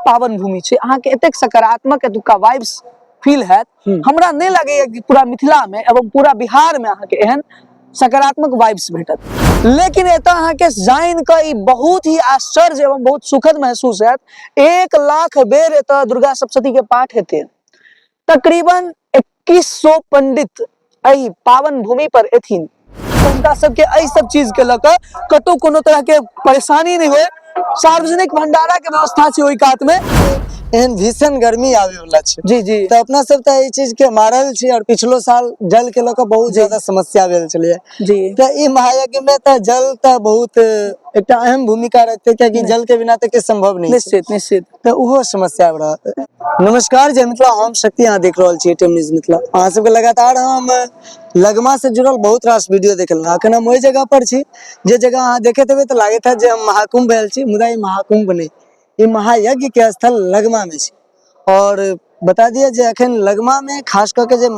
पावन भूमि छै, अहाँके एतेक सकारात्मक एतुका वाइब्स फील हैत। हमरा नहि लागैया कि पूरा मिथिला में एवं पूरा बिहार में अहाँके एहन सकारात्मक वाइब्स भेटत। लेकिन एतऽ अहाँके जानि कऽ ई बहुत ही आश्चर्य एवं बहुत सुखद महसूस हैत। 1 लाख बेर एतऽ दुर्गा सप्तशती के पाठ हेतै। तकरीबन 2100 पंडित एहि पावन भूमि पर एथिन। हुनका सबके एहि सब चीज के लऽ कऽ कतौ कोनो तरह के परेशानी नहि होय। सार्वजनिक भंडारा के व्यवस्था छै ओहि कात में। एहन भीषण गर्मी आबे वाला छै। जी जी। तऽ अपना सब तऽ एहि चीज के मारल छी और पिछलो साल जल के लऽ कऽ बहुत ज्यादा समस्या भेल छलैया। जी। तऽ ई महायज्ञ में तऽ जल तऽ बहुत एकटा अहम भूमिका रखते, कियाकि जल के बिना तऽ किछु संभव नहीं छै। निश्चित निश्चित। तऽ ओहो समस्या आबि रहल। नमस्कार, जय मिथिला, हम शक्ति, अहाँ देख रहल छी एटीएम न्यूज मिथिला। अहाँ सबके लगातार हम लगमा से जुड़ल बहुत रास वीडियो देखलहुँ। अखन हम ओहि जगह पर छी जे जगह अहाँ देखैत हेबै तऽ लागैत हैत जे हम महाकुंभ आयल छी, मुदा ई महाकुंभ नहि, ई महायज्ञ के स्थल लगमा में छै। और बता दिअ जे अखन लगमा में खास कऽ के जे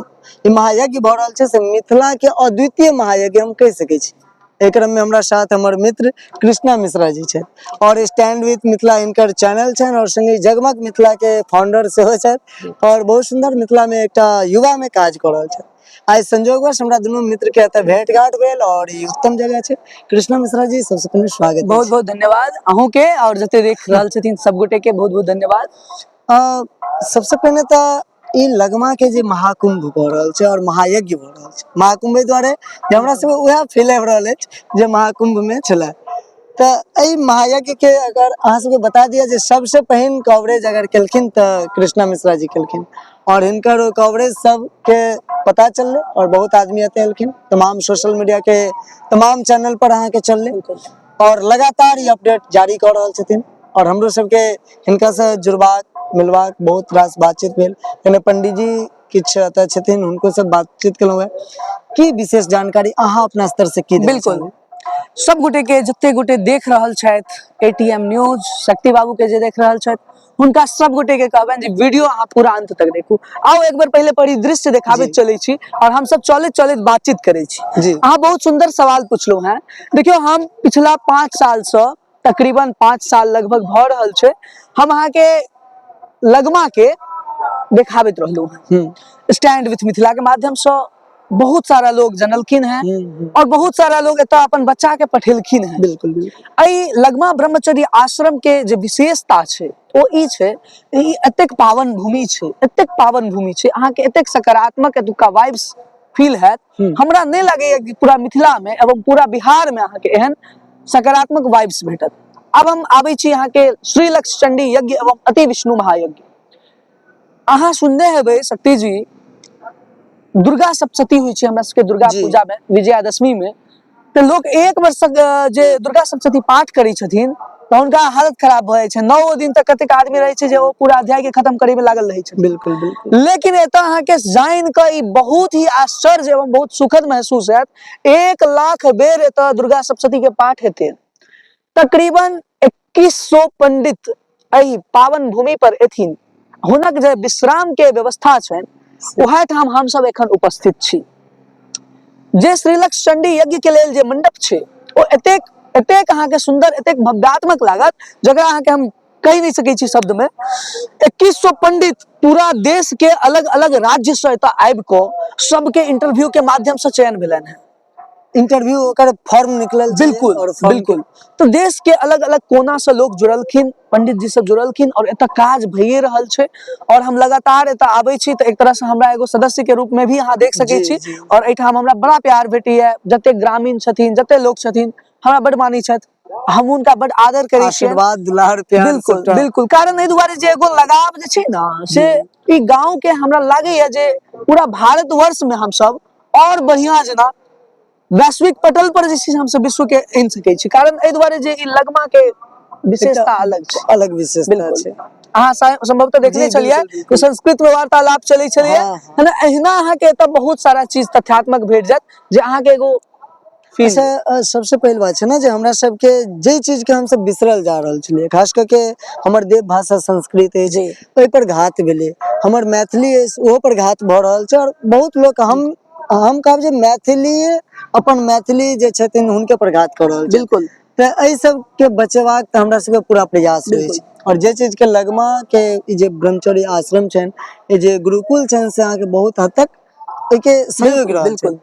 ई महायज्ञ भऽ रहल छै से मिथिला के अद्वितीय महायज्ञ हम कहि सकै छी। एहि क्रम में हमरा साथ हमर मित्र कृष्णा मिश्रा जी छथि और स्टैंड विथ मिथिला हिनकर चैनल छनि और संगे जगमग मिथिला के फाउंडर सेहो छथि और बहुत सुंदर मिथिला में एकटा युवा में काज कऽ रहल छथि। आइ संजोगवश हमरा दुनू मित्र के एतऽ भेंट घाट भेल और ई उत्तम जगह छै। कृष्णा मिश्रा जी, सबसे पहिने स्वागत। बहुत बहुत धन्यवाद अहूँ के और जते देख रहल छथिन सब गोटे के बहुत बहुत धन्यवाद। सबसे पहिने तऽ ई लगमा के जे महाकुंभ भऽ रहल छै और महायज्ञ भऽ रहल छै, महाकुंभ एहि दुआरे जे हमरा सबके उएह फील आबि रहल अछि जे महाकुंभ में छलै। तऽ एहि महायज्ञ के अगर अहाँ सबके बता दिअ जे सबसे पहिन कवरेज अगर केलखिन तऽ कृष्णा मिश्रा जी केलखिन और हिनकर कवरेज सबके पता चललै और बहुत आदमी एतऽ एलखिन। तमाम सोशल मीडिया के तमाम चैनल पर अहाँके चललै और लगातार ई अपडेट जारी कऽ रहल छथिन और हमरो सबके हिनका से जुड़बाक मिलबाक बहुत रास बातचीत भेल। कने पंडीजी किछु एतऽ छथिन, हुनको से बातचीत केलहुँ हेँ। की विशेष जानकारी अहाँ अपना स्तर से की देबऽ बिल्कुल चाहबै? सब गोटे के जते गोटे देख रहल छथि एटीएम न्यूज शक्ति बाबू के जे देख रहल छथि हुनका सब गोटे के कहबनि जे वीडियो अहाँ पूरा अंत तक देखू। आउ एक बेर पहिले परिदृश्य देखाबैत चलै छी और हम सब चलैत चलैत बातचीत करै छी। अहाँ बहुत सुंदर सवाल पुछलहुँ हेँ। देखियौ, हम पिछला 5 साल से तकरीबन 5 साल लगभग भऽ रहल छै हम अहाँके लगमा के देखाबैत रहलहुँ हेँ। स्टैंड विथ मिथिला के माध्यम से बहुत सारा लोग जनलखिन हैं और बहुत सारा लोग एतऽ अपन बच्चा के पठेलखिन हैं। बिल्कुल बिल्कुल। एहि लगमा ब्रह्मचर्य आश्रम के जे विशेषता छै ओ ई छै, ई एतेक पावन भूमि छै, एतेक पावन भूमि छै, अहाँके एतेक सकारात्मक एतुका वाइब्स फील हैत। हमरा नहि लागैया कि पूरा मिथिला में एवं पूरा बिहार में अहाँके एहन सकारात्मक वाइब्स भेटत। आब हम आबै छी अहाँके श्री लक्ष्य चंडी यज्ञ एवं अति विष्णु महायज्ञ। अहाँ सुनने हेबै शक्ति जी, दुर्गा सप्तशती होइ छै हमरा सबके दुर्गा पूजा में, विजयादशमी में, तऽ लोक एक वर्ष जे दुर्गा सप्तशती पाठ करै छथिन तऽ हुनका हालत खराब भऽ जाइ छै। 9 दिन तक कतेक आदमी रहै छै जे ओ पूरा अध्याय के खत्म करै में लागल रहै छथिन। बिल्कुल बिल्कुल। लेकिन एतऽ अहाँके जानि कऽ ई बहुत ही आश्चर्य एवं बहुत सुखद महसूस हैत। 1 लाख बेर एतऽ दुर्गा सप्तशती के पाठ हेतै। तकरीबन 2100 पंडित एहि पावन भूमि पर एथिन। हुनक जे विश्राम के व्यवस्था छनि वएह ठाम हम सब एखन उपस्थित छी। जे श्रीलक्ष्य चंडी यज्ञ के लेल जे मंडप छै ओ एतेक एतेक अहाँके सुंदर, एतेक भव्यात्मक लागत जकरा अहाँके हम कहि नहीं सकै छी शब्द में। 2100 पंडित पूरा देश के अलग अलग राज्य से एतऽ आबि कऽ सबके इंटरव्यू के माध्यम से चयन भेलनि हेँ। इंटरव्यू ओकर फॉर्म निकलल छै बिल्कुल और फॉर्म बिल्कुल। तो देश के अलग अलग कोना से लोग जुड़लखिन, पंडित जी सब जुड़लखिन और एतऽ काज भइए रहल छै। और हम लगातार एतऽ आबै छी तऽ एक तरह से हमरा एगो सदस्य के रूप में भी अहाँ देख सकै छी और एहिठाम हमरा बड़ा प्यार भेटैया। जते ग्रामीण छथिन, जते लोग छथिन, हमरा बड मानै छथि, हम हुनका बड आदर करै छियनि। आशीर्वाद, दुलार, प्यार बिल्कुल सबटा। बिल्कुल। कारण एहि दुआरे जे एगो लगाव जे छै ने से ई गाँव के हमरा लागैया जे पूरा भारतवर्ष में हमसब और बढ़िया जेना वैश्विक पटल पर जे छै से हमसब विश्व के आनि सकै छी। कारण एहि दुआरे जे ई लगमा के विशेषता अलग छै, अलग विशेषता बिल्कुल। छै। अहाँ संभवतः देखने जी, छलियै बिल्कुल, बिल्कुल। कि संस्कृत में वार्तालाप चलै छलैया, हाँ। है ना? एहिना अहाँके एतऽ बहुत सारा चीज तथ्यात्मक भेट जायत जे अहाँके एगो फील। अच्छा, सबसे पहिल बात छै ने जे हमरा सबके जे चीज के हमसब बिसरल जा रहल छलियै, खास कऽ के हमर देव भाषा संस्कृत अछि, ओहि पर घात भेलै। हमर मैथिली अछि ओहो पर घात भऽ रहल छै और बहुत लोक हम कहब जे मैथिली अपन मैथिली जे छथिन हुनके पर घात कऽ रहल छै। बिल्कुल। तऽ एहि सबके बचेबाक तऽ हमरा सबके पूरा प्रयास रहै छै। आओर जे चीजके लगमा के ई जे ब्रह्मचर्य आश्रम छनि, ई जे गुरुकुल छनि, से अहाँके बहुत हद तक ओहिके सहयोग रहल छै।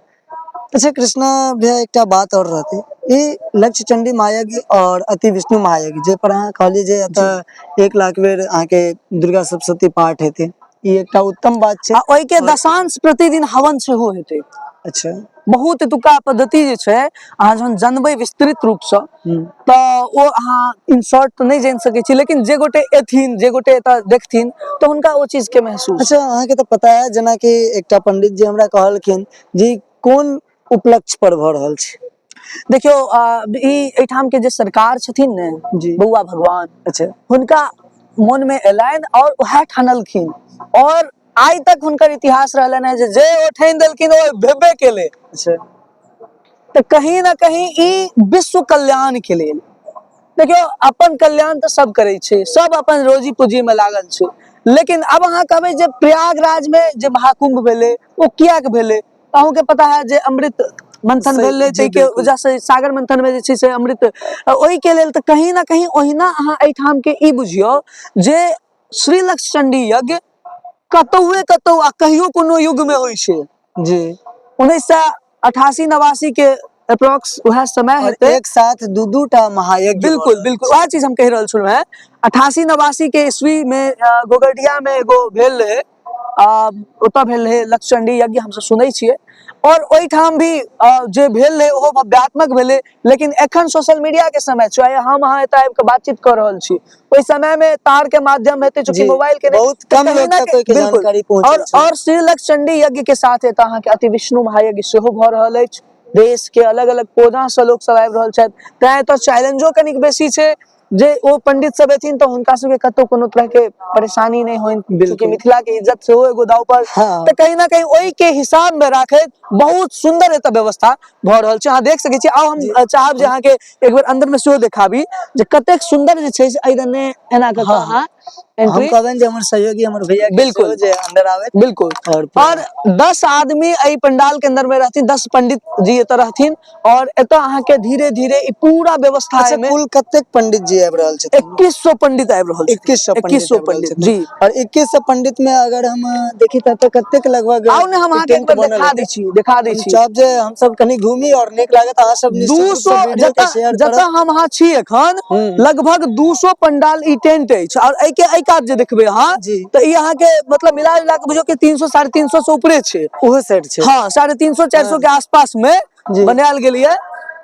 अच्छा कृष्णा भैया, एकटा बात आओर रहतै, ई लक्ष्य चंडी महायज्ञ और अति विष्णु महायज्ञ जे पर अहाँ कहलियै जे एतऽ 1 लाख बेर अहाँके दुर्गा सप्तशती पाठ हेतै, ई एकटा उत्तम बात छै। आ ओहिके दशांश प्रतिदिन हवन सेहो हेतै। अच्छा। बहुत एतुका पद्धति जे छै, अहाँ जहन जनबै विस्तृत रूपसँ तऽ ओ अहाँ इन शॉर्ट तऽ नहि जानि सकै छी, लेकिन जे गोटे एथिन, जे गोटे एतऽ देखथिन, तऽ हुनका ओ चीजके महसूस। अच्छा, अहाँके तऽ पता है, जेनाकि एकटा पंडित जी हमरा कहलखिन जे कोन उपलक्ष्य पर भऽ रहल छै? देखियौ, ई एहिठाम के जे सरकार छथिन ने जी, बौआ भगवान, अच्छा, हुनका मन में एलनि और वएह ठानलखिन, और आइ तक हुनकर इतिहास रहलनि है जे ओ ठानि देलखिन ओ भेबे केलै। अच्छा। तऽ कहीं ना कहीं ई विश्व कल्याण के लेल, देखियौ अपन कल्याण तऽ सब करै छै, सब अपन रोजी पूंजी में लागल छै, लेकिन अब अहाँ कहबै जे प्रयागराज में जे महाकुंभ भेलै ओ कियाक भेलै? अहूँके पता है जे अमृत मंथन भेल रहै, ताहिके वजह से सागर मंथन में जे छै से अमृत, ओहिके लेल। तऽ कहीं ना कहीं ओहिना अहाँ एहिठाम के ई बुझियौ जे श्री लक्ष्य यज्ञ कतौए कतौ आ कहियो कोनो युग में होइ छै जी। 1988-89 के अप्रोक्स वएह समय हेतै, एक साथ दू दू टा महायज्ञ। बिल्कुल बिल्कुल, वएह चीज हम कहि रहल छलहुँ हेँ। 88-89 के ईस्वी में गोगरडिया में एगो भेल रहै, ओतऽ भेल रहै लक्षचंडी यज्ञ, हमसब सुनै छियै, और ओहिठाम भी जे भेल रहै ओहो भव्यात्मक भेलै। लेकिन एखन सोशल मीडिया के समय छै, हम अहाँ एतऽ आबि कऽ बातचीत कऽ रहल छी, ओहि समय में तार के माध्यम हेतै, चूँकि मोबाइल के बहुत कम लोग तक ओहिके जानकारी पहुंचल छै। और श्री लक्षचंडी यज्ञ के साथ एतऽ अहाँके अति विष्णु महायज्ञ सेहो भऽ रहल अछि। देश के अलग अलग कोना से लोक सब आबि रहल छथि, तैं एतऽ चैलेंजो कनिक बेसी छै जे ओ पंडित सब एथिन तऽ हुनका सबके कतौ कोनो तरह के परेशानी नहि होइन, चूँकि मिथिला के इज्जत सेहो एगो दाव पर। हाँ। तऽ कहीं ना कहीं ओहि के हिसाब में राखैत बहुत सुंदर एतऽ व्यवस्था भऽ रहल छै, अहाँ देख सकै छी। आउ, हम चाहब जे अहाँके एक बेर अंदर में सेहो देखाबी जे कतेक सुंदर जे छै से एहि दने एना कऽ हाँ। अहाँ हम कहबनि जे हमर सहयोगी, हमर भैया के बिल्कुल। सेहो जे अंदर आबे। बिल्कुल। और 10 आदमी एहि पंडाल के अंदर में रहथिन, 10 पंडित जी एतऽ रहथिन, और एतऽ अहाँके धीरे धीरे ई पूरा व्यवस्था। अच्छा, एहिमे कुल कतेक पंडित जी आबि रहल छथिन? 2100 पंडित आबि रहल छथिन। 2100 पंडित 2100 आबि रहल पंडित छथिन। जी। और 2100 पंडित में अगर हम देखी तऽ कतेक लगभग आउ ने, हम अहाँके एक टेंट बेर बनल देखा हेतै? दै छी, देखा दै हम छी। चाहब जे हम सब कनि घूमी और नीक लागत अहाँ सब निश्चित दू रूप से सौ वीडियो के जतऽ शेयर जतऽ करब। हम अहाँ छी एखन, लगभग 200 पंडाल ई टेंट अछि, और एहि के एहि कात जे देखबै अहाँ जी। तऽ ई अहाँके मतलब मिला जुला के बुझियौ कि 300 350 से ऊपरे छै। ओहो साइड छै। हाँ, 350 400 के आसपास में जी। बनायल गेल ये।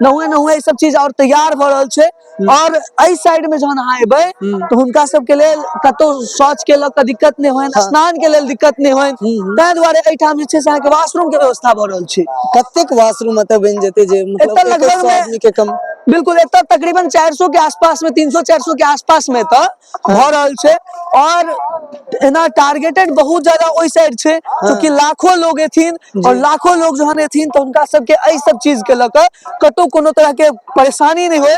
नहुए नहुए ई सब चीज और तैयार भऽ रहल छै। और एहि साइड में जहन अहाँ एबै तऽ हुनका सबके लेल कतौ शौच के लऽ कऽ दिक्कत नहि होइन, स्नान के लेल दिक्कत नहि होइन, ताहि दुआरे एहिठाम जे छै से अहाँके वाशरूम के व्यवस्था भऽ रहल छै। कतेक वाशरूम एतऽ बनि जेतै जे मतलब एतऽ लगभग 2100 में आदमी के कम? बिल्कुल, एतऽ तकरीबन 400 के आसपास में, 300-400 के आसपास में एतऽ भऽ रहल छै। और एना टारगेटेड बहुत ज्यादा ओहि साइड छै, चूँकि लाखों लोग एथिन, और लाखों लोग जहन एथिन तऽ हुनका सबके एहि सब चीज के लऽ कऽ कतौ कोनो तरह के परेशानी नहि होय।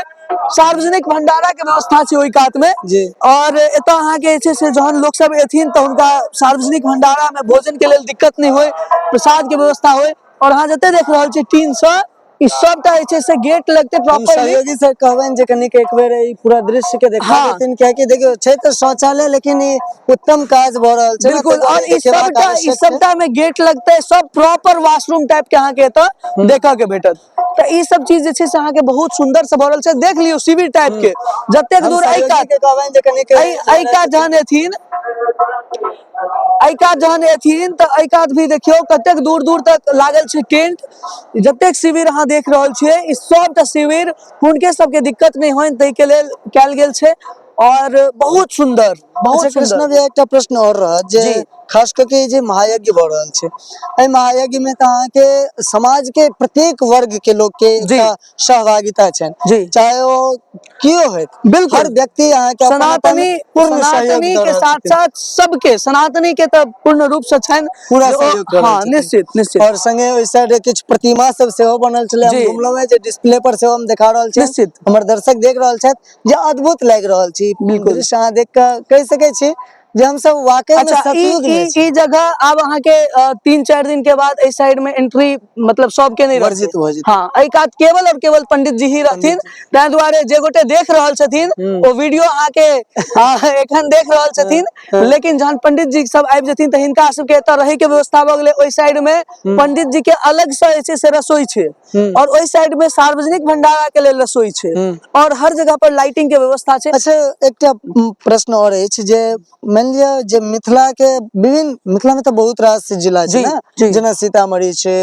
सार्वजनिक भंडारा के व्यवस्था छै ओहि कात में जी। और एतऽ अहाँके जे छै से जहन लोक सब एथिन तऽ हुनका सार्वजनिक भंडारा में भोजन के लेल दिक्कत नहि होय, प्रसाद के व्यवस्था होय। और अहाँ जते देख रहल छी टीन से ई सबटा जे छै से गेट लगते हम प्रॉपरली। सहयोगी से कहबनि जे कनिक एक बेर ई पूरा दृश्य के देखा हाँ। देथिन, कियाकि देखियौ छै तऽ शौचालय, लेकिन ई उत्तम काज भऽ रहल छै ने, बिल्कुल। ताहि दुआरे और ई देखेबाक सबटा ई आवश्यक छै। सबटा में गेट लगते, सब प्रॉपर वॉशरूम टाइप के अहाँके एतऽ देखऽ के भेटत। तऽ ई सब चीज जे छै से अहाँके बहुत सुंदर से भऽ रहल छै। देख लियौ शिविर टाइप के जतेक हम दूर एहि सहयोगी कात के कहबनि जे कनिक एहि एहि कात जहन एथिन, एहि कात जहन एथिन तऽ एहि कात भी देखियौ कतेक दूर दूर तक लागल छै टेंट। जतेक शिविर अहाँ देख रहल छियै, ई सबटा शिविर हुनके सबके दिक्कत नहि होइन ताहिके लेल कयल गेल छै, और बहुत सुंदर, बहुत अच्छा कृष्णा सुंदर। भैया, एकटा प्रश्न और रहत जे जी। खास कऽ के ई जे महायज्ञ भऽ रहल छै, एहि महायज्ञ में तऽ अहाँके समाज के प्रत्येक वर्ग के लोक के जी। एकटा सहभागिता छनि जी। चाहे ओ केओ होइत, बिल्कुल। हर व्यक्ति अहाँके अपन अपन सनातनी पूर्ण सहयोग सनातनी दऽ के रहल साथ छथिन। साथ सबके, सनातनी के तऽ पूर्ण रूप से छनि पूरा जे ओ- सहयोग कऽ रहल हाँ छथिन। निश्चित निश्चित। और संगे ओहि साइड किछु प्रतिमा सब सेहो बनल छलै, हम जी। घुमलहुँ हेँ, जे डिस्प्ले पर सेहो हम देखा रहल छी, निश्चित। हमर दर्शक देख रहल छथि जे अद्भुत लागि रहल छै ई बिल्कुल। दृश्य। अहाँ देख कऽ कहि सकै छी जे हमसब वाकई में अच्छा ई सतयुग में ई छी। ई जगह आब अहाँ के 3-4 दिन के बाद एहि साइड में एंट्री मतलब सबके नहीं रहतै। वर्जित भऽ जेतै। हाँ, एहि कात केवल और केवल पंडित जी ही रहथिन। ताहि दुआरे जे गोटे देख रहल छथिन ओ वीडियो अहाँ के एखन देख रहल छथिन, लेकिन जहन पंडित जी सब आबि जेथिन तऽ हिनका सबके एतऽ रहै के व्यवस्था भऽ गेलै। ओहि साइड में पंडित जी के अलग से जे छै से रसोई छै और ओहि साइड में सार्वजनिक भंडारा के लेल रसोई छै और हर जगह पर लाइटिंग के व्यवस्था छै। अच्छा, एकटा प्रश्न और अछि जे मानि लिअ जे मिथिला के विभिन्न, मिथिला में तऽ बहुत रास जिला छै ने, जेना सीतामढ़ी छै,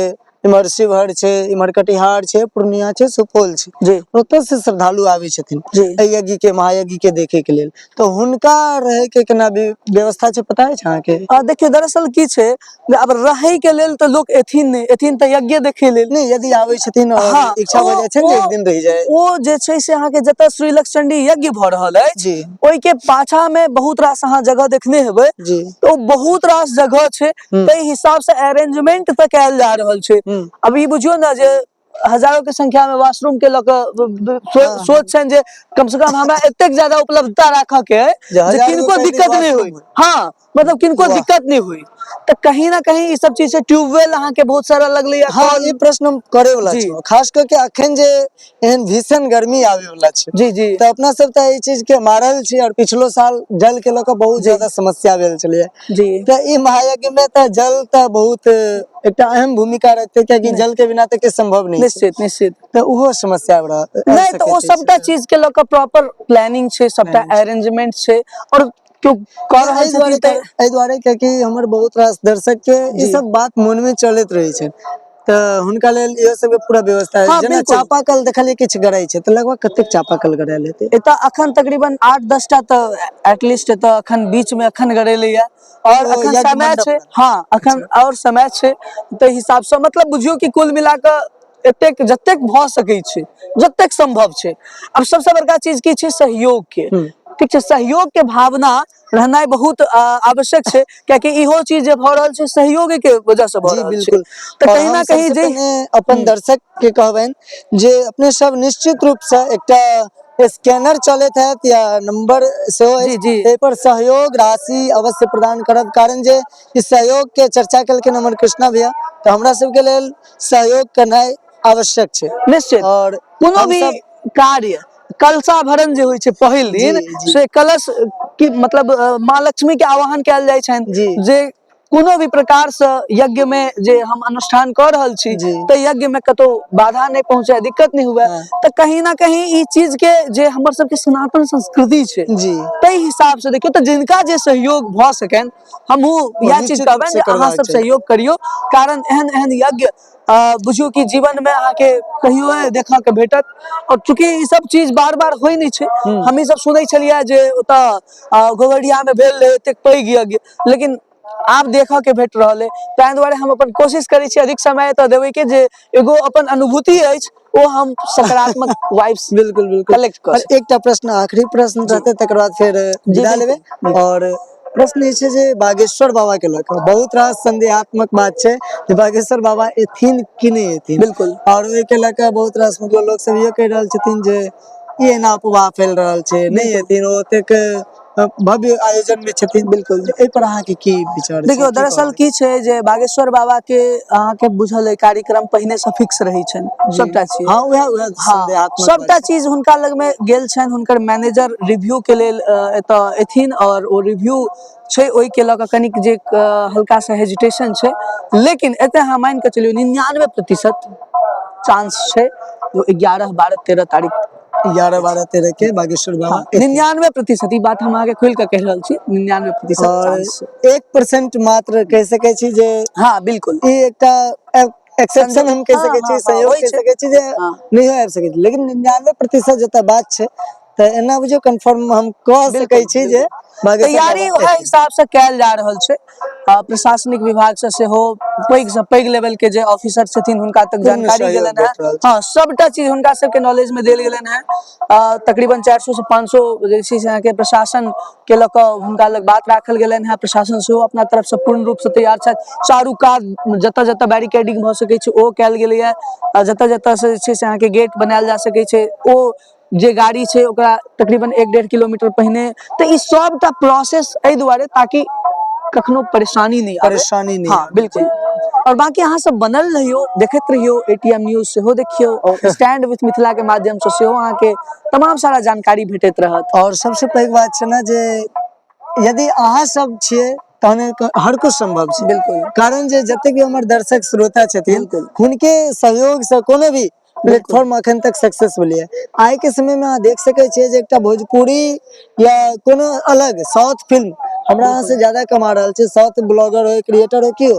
इम्हर शिवहर छै, इम्हर कटिहार छै, पूर्णिया छै, सुपौल छै, ओतऽ से श्रद्धालु आबै छथिन एहि यज्ञ के, महायज्ञ के देखे के लेल, तऽ हुनका रहै के केना व्यवस्था छै, पता अछि अहाँके? देखियौ, दरअसल की छै जे आब रहै के लेल तऽ लोक एथिन नहि, एथिन तऽ यज्ञ देखै लेल। नहि, यदि आबै छथिन और इच्छा भऽ जाइ छै जे एक दिन रहि जाय। ओ जे छै से अहाँके जतऽ श्री लक्षचंडी यज्ञ भऽ रहल अछि ओहि के पाछा में बहुत रास अहाँ जगह देखने हेबै, तऽ ओ बहुत रास जगह छै, ताहि हिसाब से अरेंजमेंट तऽ कयल जा रहल छै। अब ई बुझियौ ने जे हजारों के संख्या में वॉशरूम के लऽ कऽ सोच छनि जे कम से कम हमरा एतेक ज्यादा उपलब्धता राखऽ के अइ जे जे हजारों किनको के दिक्कत नहि वॉशरूम होय। हाँ, मतलब किनको दिक्कत नहि होय। तऽ कहीं ना कहीं ई सब चीज से ट्यूबवेल अहाँके बहुत सारा लगलैया। हाँ, ई प्रश्न हम करे वाला छलहुँ, खास करके अखन जे एहन भीषण गर्मी आबे वाला छै। जी जी तऽ अपना सब तऽ एहि चीज के मारल छी और पिछलो साल जल के लऽ कऽ बहुत ज्यादा समस्या भेल छलैया। तऽ ई महायज्ञ में तऽ जल तऽ बहुत एकटा अहम भूमिका रखते, कियाकि जल के बिना तऽ किछु संभव नहि छै। निश्चित निश्चित। तऽ ओहो समस्या आबि नहि, तऽ ओ सकैत अछि। सबटा चीज के लऽ कऽ प्रॉपर प्लानिंग छै, सबटा अरेंजमेंट छै और केओ कऽ रहल एहि दुआरे छथिन तऽ एहि दुआरे कियाकि हमर बहुत रास दर्शक के ई सब बात मन में चलैत रहै छै, तऽ हुनका लेल इहो सबके पूरा व्यवस्था है। जेना चापाकल देखलियै किछु गड़ाइ छै, तऽ लगभग कतेक चापाकल गड़ायल हेतै? एतऽ अखन तकरीबन 8-10 टा तऽ एटलीस्ट एतऽ अखन बीच में अखन गड़ेलैया और ओ अखन यज्ञ समय मंडप छै। लग। हाँ, अखन और समय छै, ताहि हिसाब से मतलब बुझियौ कि कुल मिला कऽ एतेक जतेक भऽ सकै छै, जतेक संभव छै। आब सबसे बड़का चीज की छै? सहयोग के। ठीक छै, सहयोग के भावना रहनाइ बहुत आवश्यक छै, कियाकि इहो चीज जे भऽ रहल छै सहयोगे के वजह से भऽ रहल छै। तऽ और कहीं हम ना कहीं सबसँ जे पहिने अपन दर्शक के कहबनि जे अपने सब निश्चित रूप से एकटा स्कैनर चलैत हैत या नंबर सेहो अछि, जी, जी। एहि पर सहयोग राशि अवश्य प्रदान करब, कारण जे ई सहयोग के चर्चा केलखिन हमर कृष्णा भैया, तऽ हमरा सबके लेल सहयोग करनाइ आवश्यक छै। निश्चित। और कोनो भी हमसब कार्य, कलशा भरण जे होइ छै पहिल दिन, से कलश की मतलब माँ लक्ष्मी के आवाहन कयल जाइ छनि जे कोनो भी प्रकार से यज्ञ में जे हम अनुष्ठान कऽ रहल छी तऽ यज्ञ में कतौ बाधा नहि पहुंचे, दिक्कत नहि हुए। तऽ कहीं ना कहीं ई चीज के जे हमर सबके सनातन संस्कृति छै ताहि हिसाब से देखियौ तऽ जिनका जे सहयोग भऽ सकनि, हमहूँ इएह चीज निश्चित रूप कहबनि से जे अहाँ करबाक सब चाही। सहयोग करियौ, कारण एहन एहन यज्ञ बुझियौ कि जीवन में अहाँके कहियो देखऽ के भेटत। और चूंकि ई सब चीज बार बार होइ नहि छै, हमही सब सुनै छलियै जे ओतऽ गोवरिया में भेल रहै एतेक पैघ यज्ञ, लेकिन आब देखऽ के भेट रहल अइ। ताहि दुआरे हम अपन कोशिश करै छी अधिक समय एतऽ देबै के, जे एगो अपन अनुभूति अछि ओ हम सकारात्मक वाइब्स बिल्कुल बिल्कुल कलेक्ट कऽ और सकी। एकटा प्रश्न, आखिरी प्रश्न रहतै, तकर बाद फेर विदा लेबै। और प्रश्न ई छै जे बागेश्वर बाबा के लऽ कऽ बहुत रास संदेहात्मक बात छै जे बागेश्वर बाबा एथिन कि नहि एथिन। और ओहि के लऽ कऽ बहुत रास मतलब लोक सब इहो कहि रहल छथिन जे ई एना अफवाह फैल रहल छै, नहि एथिन, ओ ओतेक भव्य आयोजन में छथिन। एहि पर अहाँके की विचार छै? देखियौ, की दरअसल कहबै? की छै जे बागेश्वर बाबा के अहाँके बुझल अइ कार्यक्रम पहिने से फिक्स रहै छनि सबटा चीज। हाँ, उएह उएह हाँ, संदेहात्मक सबटा बात छै। चीज हुनका लग में गेल छनि। हुनकर मैनेजर रिव्यू के लेल एतऽ एथिन और ओ रिव्यू छै ओहि के लऽ कऽ कनिक जे हल्का सा हेजिटेशन छै, लेकिन एते अहाँ मानि कऽ चलियौ 99% चांस छै जो 11, 12, 13 तारीख, 11, 12, 13 के बागेश्वर बाबा 99%, ई बात हम अहाँके खोलि कऽ कहि रहल छी, 99% और चांस छै। 1% मात्र कहि सकै छी जे हाँ बिल्कुल ई एकटा एक्सेप्शन हम कहि सकै छी, संयोग होइ कहि छै। सकै छी जे नहियो आबि सकै छी, लेकिन 99% जतऽ बात छै तऽ एना बुझियौ कन्फर्म हम कऽ सकै छी जे बागेश्वर तैयारी बाबा उएह हिसाब से कयल जा रहल छै। प्रशासनिक विभाग से सेहो पैघ से पैघ लेवल के जे ऑफिसर छथिन हुनका तक पूर्ण जानकारी सहयोग गेलनि हेँ। भेट रहल छै। हाँ, सबटा चीज हुनका सबके नॉलेज में देल गेलनि हेँ। तकरीबन 400 से 500 जे छै से अहाँके प्रशासन के लऽ कऽ हुनका लग बात राखल गेलनि हेँ। प्रशासन सेहो अपना तरफ से पूर्ण रूप से तैयार छथि। चारू कात जतऽ जतऽ बैरिकेडिंग भऽ सकै छै ओ कयल गेलैये, जतऽ जतऽ से जे छै से अहाँके गेट बनायल जा सकै छै ओ जे गाड़ी छै ओकरा तकरीबन 1-1.5 किलोमीटर पहिने। तऽ ई सबटा प्रोसेस एहि दुआरे ताकि कखनो परेशानी नहि आबै। परेशानी नहि हाँ आबै। बिल्कुल। और बाकी अहाँ सब बनल रहियो, देखैत रहियो, एटीएम न्यूज सेहो देखियौ और स्टैंड विथ मिथिला के माध्यम से सेहो अहाँ के तमाम सारा जानकारी भेटैत रहत। और सबसे पैघ बात छै ने जे यदि अहाँ सब छियै तहने हर कुछ संभव छै। बिल्कुल। कारण जे जतेक भी हमर दर्शक श्रोता छथिन बिल्कुल। हुनके सहयोग से कोनो भी प्लेटफॉर्म अखन तक सक्सेस भेलैए। आइ के समय में अहाँ देख सकै छियै जे एकटा भोजपुरी या कोनो अलग साउथ फिल्म हमरा अहाँ से ज्यादा कमा रहल छै, साउथ ब्लॉगर हो, क्रिएटर हो, केओ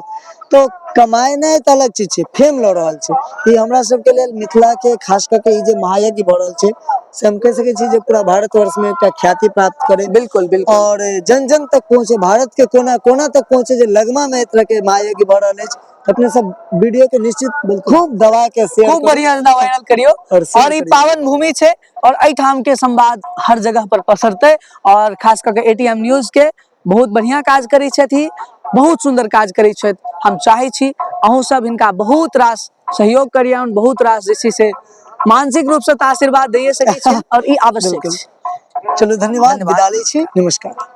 तो कमाएनाइ तऽ अलग चीज छै, फेम लऽ रहल छै। ई हमरा सबके लेल मिथिला के खास कऽ के ई जे महायज्ञ भऽ रहल छै से हम कहि सकै छी जे पूरा भारतवर्ष में एकटा ख्याति प्राप्त करे। बिल्कुल बिल्कुल। और जन जन तक पहुंचे, भारत के कोना कोना तक पहुंचे जे लगमा में एहि तरह के महायज्ञ भऽ रहल अछि। अपने सब वीडियो के निश्चित खूब दबा के शेयर खूब बढ़िया जेना वायरल करियो और share और ई करियौ। पावन भूमि छै और एहिठाम के संवाद हर जगह पर पसरतै। और खास कऽ के एटीएम न्यूज के बहुत बढ़िया काज करै छथि, बहुत सुंदर काज करै छथि। हम चाहै छी अहूँ सब हिनका बहुत रास सहयोग करियौन, बहुत रास जे छै से मानसिक रूप से तऽ आशीर्वाद दैए सकै छी और ई आवश्यक बिल्कुल। छै। चलू धन्यवाद, धन्यवाद। विदा लै छी, नमस्कार।